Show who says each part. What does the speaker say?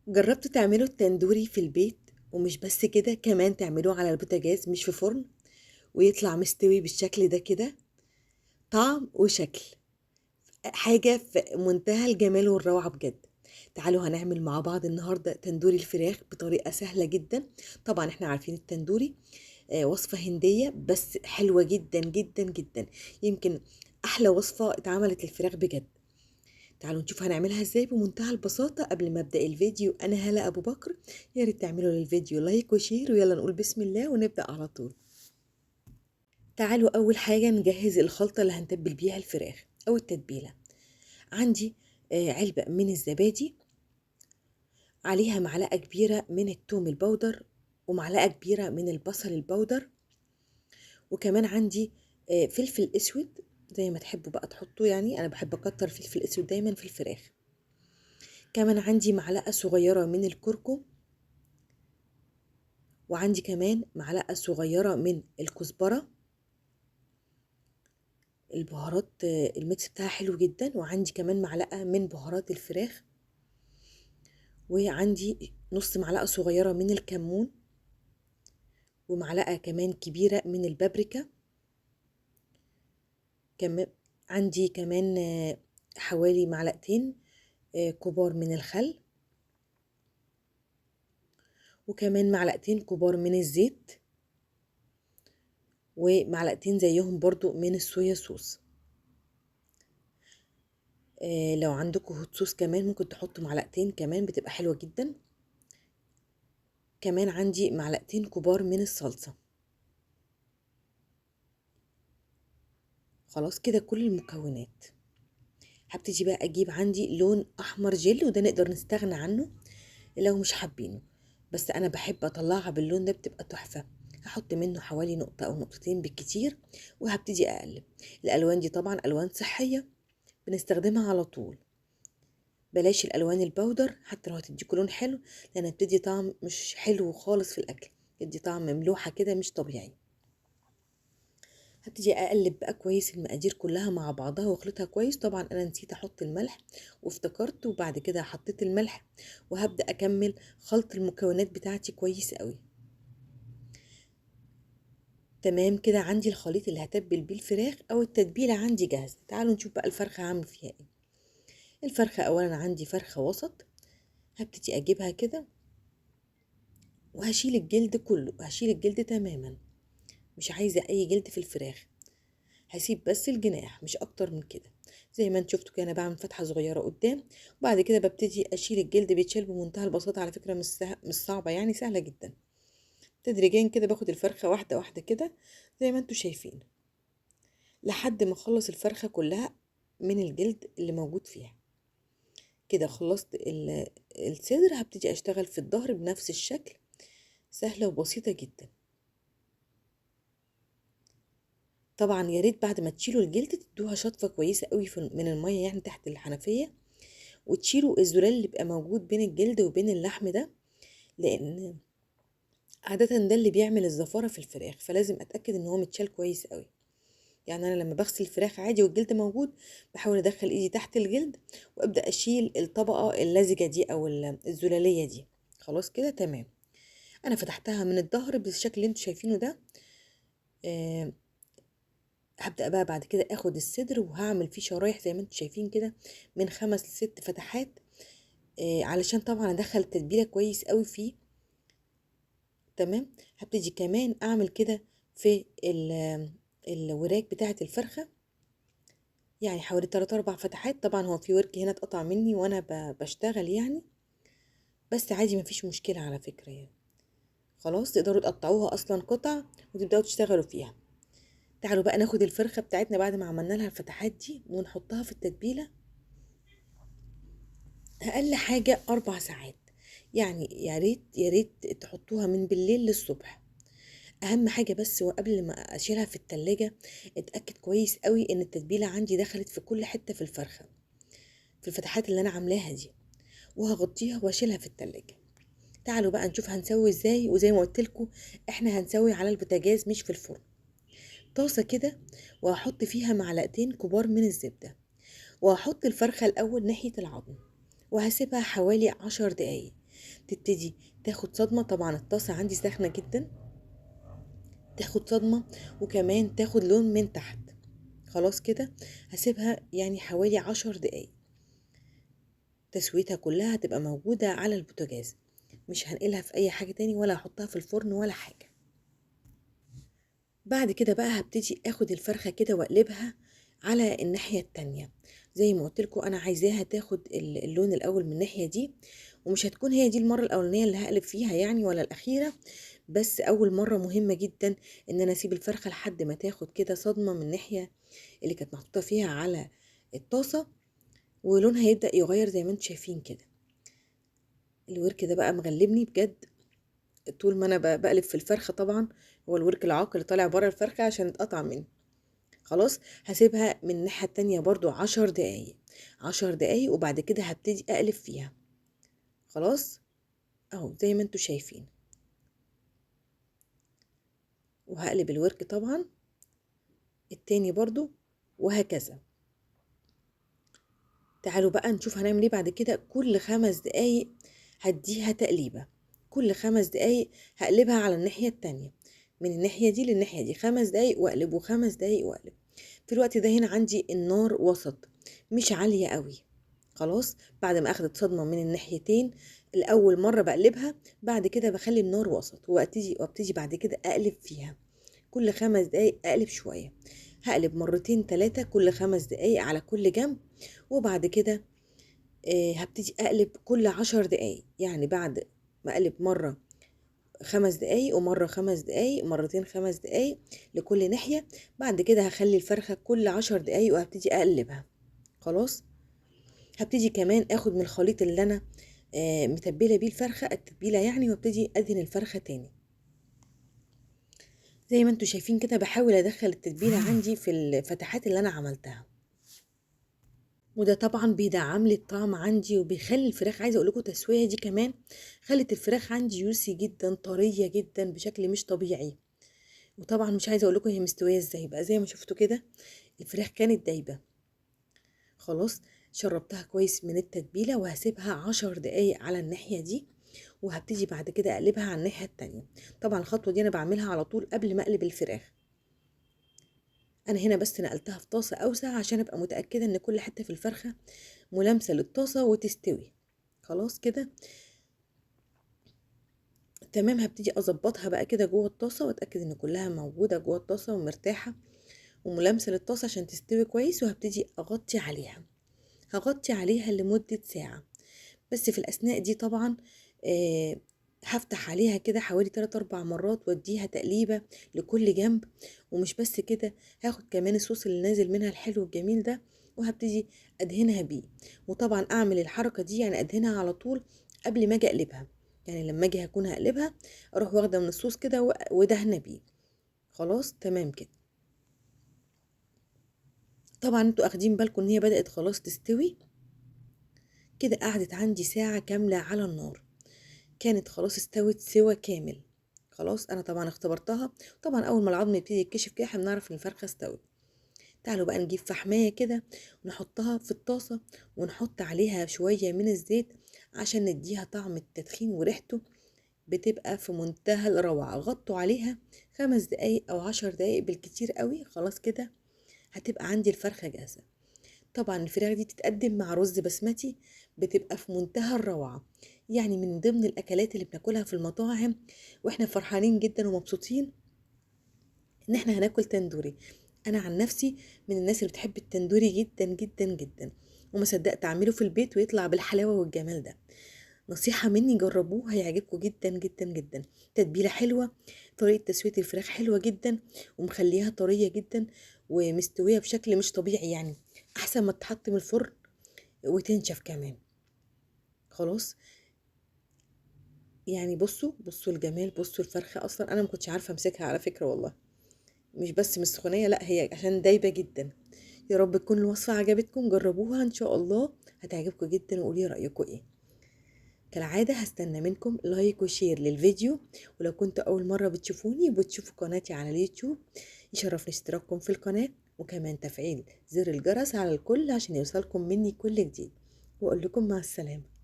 Speaker 1: جربتوا تعملوا التندوري في البيت؟ ومش بس كده، كمان تعملوه على البوتاجاز مش في فرن، ويطلع مستوي بالشكل ده كده، طعم وشكل، حاجة في منتهى الجمال والروعة بجد. تعالوا هنعمل مع بعض النهاردة تندوري الفراخ بطريقة سهلة جدا. طبعا احنا عارفين التندوري، وصفة هندية بس حلوة جدا جدا جدا، يمكن أحلى وصفة اتعملت للفراخ بجد. تعالوا نشوف هنعملها ازاي بمنتهى البساطة. قبل ما ابدأ الفيديو، انا هلا ابو بكر، يا ريت تعملوا للفيديو like و share، ويلا نقول بسم الله ونبدأ على طول. تعالوا اول حاجة نجهز الخلطة اللي هنتبل بيها الفراخ او التتبيلة. عندي علبة من الزبادي، عليها معلقة كبيرة من التوم البودر، ومعلقة كبيرة من البصل البودر، وكمان عندي فلفل اسود زي ما تحبوا بقى تحطوه، انا بحب اكتر فلفل اسود دايما في الفراخ. كمان عندي معلقة صغيرة من الكركم، وعندي كمان معلقة صغيرة من الكزبرة. البهارات الميكس بتاعها حلو جدا. وعندي كمان معلقة من بهارات الفراخ، وعندي نص معلقة صغيرة من الكمون، ومعلقة كمان كبيرة من البابريكا. عندي كمان حوالي معلقتين كبار من الخل، وكمان معلقتين كبار من الزيت، ومعلقتين زيهم برضو من الصويا صوص. لو عندكم هوت صوص كمان ممكن تحطوا معلقتين كمان، بتبقى حلوة جدا. كمان عندي معلقتين كبار من الصلصة. خلاص كده كل المكونات. هبتدي بقى اجيب عندي لون احمر جل، وده نقدر نستغنى عنه لو مش حابينه، بس انا بحب اطلعها باللون ده، بتبقى تحفة. هحط منه حوالي نقطة او نقطتين بالكتير، وهبتدي اقلب. الالوان دي طبعا الوان صحية بنستخدمها على طول، بلاش الالوان البودر حتى لو هتديكوا لون حلو، لان بتدي طعم مش حلو خالص في الاكل، بتدي طعم مملوحة كده مش طبيعي. هبتدي اقلب بقى كويس المقادير كلها مع بعضها واخلطها كويس. طبعا انا نسيت احط الملح وافتكرت، وبعد كده حطيت الملح، وهبدا اكمل خلط المكونات بتاعتي كويس قوي. تمام كده عندي الخليط اللي هتبل بيه الفراخ او التتبيله عندي جاهزة. تعالوا نشوف بقى الفرخه هعمل فيها ايه. الفرخه اولا عندي فرخة وسط، هبتدي اجيبها كده وهشيل الجلد كله، هشيل الجلد تماما، مش عايزه اي جلد في الفراخ، هسيب بس الجناح مش اكتر من كده. زي ما انتوا شفتوا كده انا بعمل فتحه صغيرة قدام، وبعد كده ببتدي اشيل الجلد. بيتشال بمنتهى البساطة على فكرة، مش صعبة يعني، سهلة جدا. تدريجيا كده باخد الفرخه واحدة واحدة كده زي ما انتوا شايفين، لحد ما اخلص الفرخه كلها من الجلد اللي موجود فيها. كده خلصت الصدر، هبتدي اشتغل في الظهر بنفس الشكل، سهلة وبسيطة جدا. طبعا يا ريت بعد ما تشيلوا الجلد تدوها شطفه كويسة قوي من المية تحت الحنفية، وتشيلوا الزلال اللي بيبقى موجود بين الجلد وبين اللحم ده، لان عادة ده اللي بيعمل الزفاره في الفراخ، فلازم اتاكد ان هو متشال كويس قوي. انا لما بغسل الفراخ عادي والجلد موجود، بحاول ادخل ايدي تحت الجلد وابدا اشيل الطبقة اللزجه دي او الزلاليه دي. خلاص كده تمام. انا فتحتها من الظهر بالشكل اللي انتوا شايفينه ده. هبدأ بقى بعد كده اخد الصدر وهعمل فيه شرايح زي ما انتوا شايفين كده من 5 ل6 فتحات، علشان طبعا ادخل التتبيله كويس قوي فيه. تمام. هبتدي كمان اعمل كده في الوراك بتاعه الفرخه، حوالي 3 4 فتحات. طبعا هو في ورك هنا اتقطع مني وانا بشتغل بس عادي مفيش مشكلة على فكرة. خلاص تقدروا تقطعوها اصلا قطع وتبداوا تشتغلوا فيها. تعالوا بقى ناخد الفرخه بتاعتنا بعد ما عملنا لها الفتحات دي ونحطها في التتبيله. اقل حاجة 4 ساعات، يا ريت يا ريت تحطوها من بالليل للصبح. اهم حاجة بس وقبل ما اشيلها في التلاجة اتاكد كويس قوي ان التتبيله عندي دخلت في كل حتة في الفرخه في الفتحات اللي انا عاملاها دي، وهغطيها واشيلها في التلاجة. تعالوا بقى نشوف هنسوي ازاي. وزي ما قلت لكم احنا هنسوي على البوتاجاز مش في الفرن. طاسه كده وهحط فيها معلقتين كبار من الزبدة، وهحط الفرخه الاول ناحية العظم، وهسيبها حوالي 10 دقايق. تبتدي تاخد صدمة. طبعا الطاسه عندي ساخنة جدا، تاخد صدمة وكمان تاخد لون من تحت. خلاص كده هسيبها يعني حوالي 10 دقايق، تسويتها كلها هتبقى موجودة على البوتاجاز، مش هنقلها في اي حاجة تاني ولا هحطها في الفرن ولا حاجة. بعد كده بقى هبتدي اخد الفرخة كده واقلبها على الناحية التانية. زي ما قلت لكم انا عايزاها تاخد اللون الاول من الناحية دي، ومش هتكون هي دي المرة الاولانية اللي هقلب فيها يعني ولا الاخيرة، بس اول مرة مهمة جدا ان انا اسيب الفرخة لحد ما تاخد كده صدمة من الناحية اللي كانت محطوطة فيها على الطاسة، ولونها يبدأ يغير زي ما انتم شايفين كده. الورك ده بقى مغلبني بجد طول ما انا بقلب في الفرخة، طبعا هو الورك العاقل طالع بره الفرخة عشان اتقطع مني. خلاص هسيبها من الناحية التانية برضو 10 دقايق، 10 دقايق، وبعد كده هبتدي اقلب فيها. خلاص اهو زي ما انتم شايفين، وهقلب الورك طبعا التاني برضو وهكذا. تعالوا بقى نشوف هنعمل ايه بعد كده. كل 5 دقايق هديها تقليبة، كل 5 دقايق هقلبها على الناحية التانية، من الناحية دي للناحية دي، 5 دقايق واقلب و5 دقايق واقلب. في الوقت ده هنا عندي النار وسط مش عالية قوي. خلاص بعد ما اخدت صدمة من الناحيتين الاول مرة بقلبها، بعد كده بخلي النار وسط وابتدي بعد كده اقلب فيها كل 5 دقايق، اقلب شوية، هقلب مرتين 3 كل 5 دقايق على كل جنب. وبعد كده هبتدي اقلب كل 10 دقايق، يعني بعد ما اقلب مرة 5 دقايق ومرة 5 دقايق، مرتين 5 دقايق لكل ناحية. بعد كده هخلي الفرخة كل 10 دقايق وهبتدي اقلبها. خلاص هبتدي كمان اخد من الخليط اللي انا متبلة بيه الفرخة، التتبيلة يعني، وابتدي ادهن الفرخة تاني. زي ما انتوا شايفين كده بحاول ادخل التتبيلة عندي في الفتحات اللي انا عملتها، وده طبعا بيدعم لي الطعم عندي وبيخلي الفراخ، عايزه اقول لكم التسوية دي كمان خلت الفراخ عندي جوسي جدا، طرية جدا بشكل مش طبيعي. وطبعا مش عايزه اقول لكم هي مستوية ازاي بقى، زي ما شفتوا كده الفراخ كانت دايبه. خلاص شربتها كويس من التتبيله، وهسيبها 10 دقايق على الناحية دي، وهبتدي بعد كده اقلبها على الناحية التانية. طبعا الخطوة دي انا بعملها على طول قبل ما اقلب الفراخ. انا هنا بس نقلتها في طاسه اوسع عشان ابقى متاكدة ان كل حتة في الفرخه ملامسه للطاسه وتستوي. خلاص كده تمام. هبتدي اظبطها بقى كده جوه الطاسه، واتاكد ان كلها موجودة جوه الطاسه ومرتاحه وملامسه للطاسه عشان تستوي كويس. وهبتدي اغطي عليها، هغطي عليها لمدة ساعة بس. في الاثناء دي طبعا هفتح عليها كده حوالي 3-4 مرات واديها تقليبه لكل جنب. ومش بس كده، هاخد كمان الصوص اللي نازل منها الحلو الجميل ده وهبتدي ادهنها بيه. وطبعا اعمل الحركة دي يعني ادهنها على طول قبل ما اجي اقلبها، يعني لما اجي هكون هقلبها اروح واخده من الصوص كده ودهنه بيه. خلاص تمام كده. طبعا انتوا اخدين بالكم ان هي بدأت خلاص تستوي كده. قعدت عندي ساعة كاملة على النار، كانت خلاص استوت سوا كامل. خلاص انا طبعا اختبرتها، طبعا اول ما العظم يبتدي يتكشف كده احنا بنعرف ان الفرخه استوت. تعالوا بقى نجيب فحمايه كده ونحطها في الطاسه، ونحط عليها شوية من الزيت عشان نديها طعم التدخين وريحته بتبقى في منتهى الروعة. غطوا عليها 5 دقايق او 10 دقايق بالكتير قوي. خلاص كده هتبقى عندي الفرخه جاهزة. طبعا الفراخ دي بتتقدم مع رز بسمتي، بتبقى في منتهى الروعة، يعني من ضمن الأكلات اللي بناكلها في المطاعم واحنا فرحانين جدا ومبسوطين ان احنا هناكل تندوري. انا عن نفسي من الناس اللي بتحب التندوري جدا جدا جدا، وما صدقت اعمله في البيت ويطلع بالحلاوة والجمال ده. نصيحة مني جربوه، هيعجبكم جدا جدا جدا. تتبيلة حلوة، طريقة تسوية الفراخ حلوة جدا ومخليها طرية جدا ومستوية بشكل مش طبيعي، يعني احسن ما تتحط من الفرن وتنشف كمان. خلاص يعني بصوا الجمال، بصوا الفرخة. اصلا انا ما كنتش عارفة امسكها على فكرة والله، مش بس من السخونية، لا هي عشان دايبة جدا. يا رب تكون الوصفة عجبتكم، جربوها ان شاء الله هتعجبكم جدا، وقولي رأيكم ايه. كالعادة هستنى منكم like و share للفيديو، ولو كنتوا أول مرة بتشوفوني وبتشوفوا قناتي على اليوتيوب يشرفني اشتراككم في القناة، وكمان تفعيل زر الجرس على الكل عشان يوصلكم مني كل جديد. وأقول لكم مع السلامة.